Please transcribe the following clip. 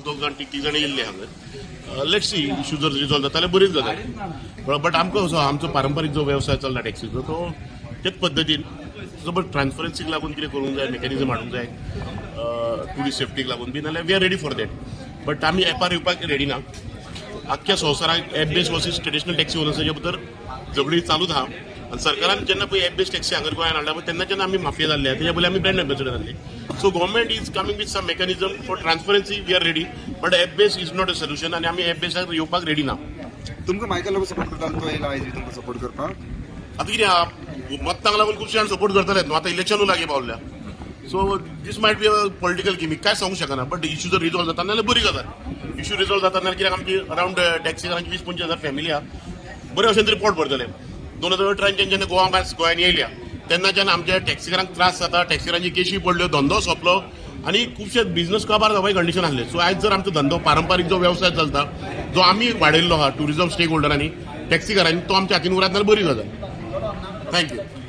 दोग जाण, तीग तीग जाण येयल्ले हांगा. Let's see, issue जर रिजॉल्व जाता जाल्यार बरीच गजाल, बट आमकां असो आमचो पारंपारीक जो वेवसाय चल्ला टॅक्सीचो, तो तेच पद्दतीन जबर ट्रान्सपरन्सीक लागून कितें करूंक जाय, मेकॅनिजम हाडूंक जाय टुरिस्ट सेफ्टीक लागून बी नाल्यार we are ready for that, but आमी एपार येवपाक रेडी ना. आख्ख्या संवसाराक app base versus traditional taxi ओनर्साच्या भितर झगडी चालूच आहा आनी सरकारान जेन्ना पळय एप बेस टॅक्सी हांगर गोंयांत हाडला पळय, तेन्नाच्यान आमी माफिया जाल्ले. तेच्या पयलीं आमी ब्रँड एम्बेसडर जाल्ले. So government is coming with some mechanism for transparency, we are ready, but app base is not a solution आनी आमी एप बेसाक येवपाक रेडी ना. तुमकां मायकल लोबो सपोर्ट करता, तो येयला आयज तुमकां सपोर्ट करपाक. आतां कितें आहा, मत्तांक लागून खुबशे जाण सपोर्ट करतले न्हू. आतां इलेक्शनूय लागीं पावल्या, so this might be a political gimmick, काय सांगूंक शकना. बट इश्यू जर रिजॉल्व जाता नाल्यार बरी गजाल. इश्यू रिजॉल्व जाता नाल्यार, कित्याक आमची अरावंड टॅक्सीकारांची 20-25 हजार फॅमिली आहा, बरे भशेन तरी पोट भरतले. 2018च्यान जेन्ना गोवा बस गोंयांत येयल्या तेन्नाच्यान आमच्या टॅक्सीकारांक त्रास जाता. टॅक्सीकारांची केशी पडल्यो, धंदो सोंपलो आनी खुबशे बिझनस काबार जावपाची कंडिशन आसले. सो आयज जर आमचो धंदो, पारंपारीक जो वेवसाय चलता, जो आमी वाडयल्लो आहा टुरिझम स्टेक होल्डरांनी, टॅक्सीकारांनी, तो आमच्या हातीन उरत जाल्यार बरी गजाल. Thank you.